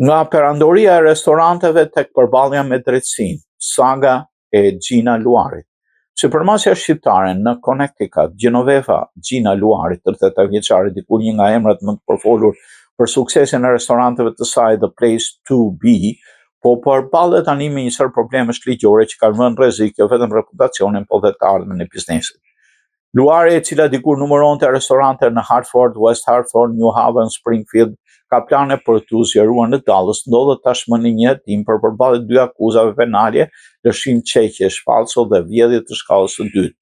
Nga perandoria e restoranteve tek përballja me drejtësinë, saga e Xhina Luarit. Sipërmarrësja shqiptare në Connecticut, Gjenoveva Xhina Luari, 38 vjeçare, dikur një nga emrat më të përfolur për suksesin e restoranteve të saj The Place to Be, po përballet tani me një sërë problemesh ligjore që kanë vënë në rrezik jo vetëm reputacionin, por dhe të ardhmen e biznesit. Luari, e cila dikur numëronte restorante në Hartford, West Hartford, New Haven, Springfield, ka plane për t'u zgjeruar në Dallas, ndodhet tashmë në një hetim për përballje dy akuzave penale, lëshim çeqesh falso dhe vjedhje të shkallës së dytë.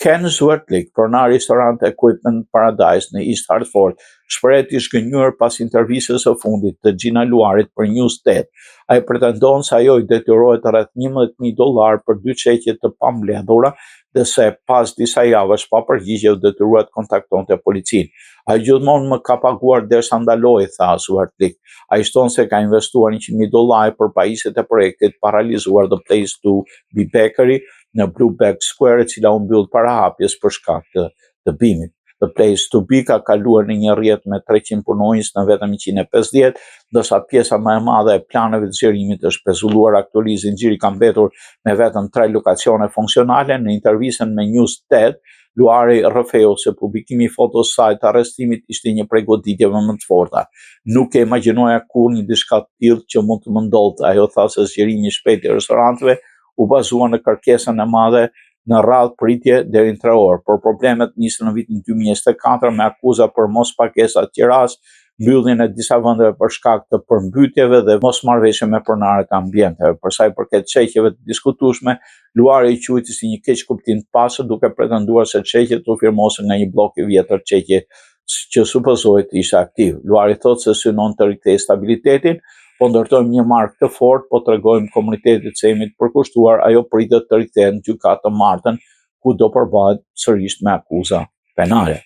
Ken Swerdlik, pronar i Restaurant Equipment Paradise në East Hartford, shprehet i zhgënjyer pas intervistës së fundit të Xhina Luarit për News 8. Ai pretendon se ajo i detyrohet rreth 11.000 dollarë për dy çeqe të pambledhura dhe se pas disa javësh pa përgjigje u detyrua të kontaktonte policinë. Ai gjithmonë më ka paguar derisa ndaloi, tha Swerdlik. Ai shton se ka investuar 100.000 dollarë për pajisjet e projektit paralizuar The Place to Be Bakery në Blueback Square, e cila u mbyll para hapjes për shkak të dëbimit. The Place to Be ka kaluar në një rrjet me 300 punonjës në vetëm 150, ndërsa pjesa më e madhe e planeve të zgjerimit është pezulluar. Aktualisht zinxhiri ka mbetur me vetëm 3 lokacione funksionale. Në intervistën me News 8, Luari rrëfeu se publikimi i fotos saj të arrestimit ishte një prej goditjeve më të forta. Nuk e imagjinoja kurrë një diçka të tillë që mund të më ndodhte. Ajo tha se zgjerimi i shpejtë i restoranteve u bazua në kërkesën e madhe në radhë pritje deri në 3 orë, por problemet nisën në vitin 2024 me akuza për mospagesa të qirasë, mbylljen e disa vendeve për shkak të përmbytjeve dhe mosmarrëveshje me pronarët e ambienteve. Për sa i përket çeqeve të diskutueshme, Luari i quajti si një keqkuptim të pastër, duke pretenduar se çeqet u firmosën nga një bllok i vjetër çeqe që supozohej të ishte aktiv. Luari thotë se synon të rikthejë stabilitetin, po ndërtojmë një markë të fortë, po tregojmë komunitetit se jemi të përkushtuar, ajo pritet të rikthehet në gjykatë të martën, ku do përballet sërish me akuza penale.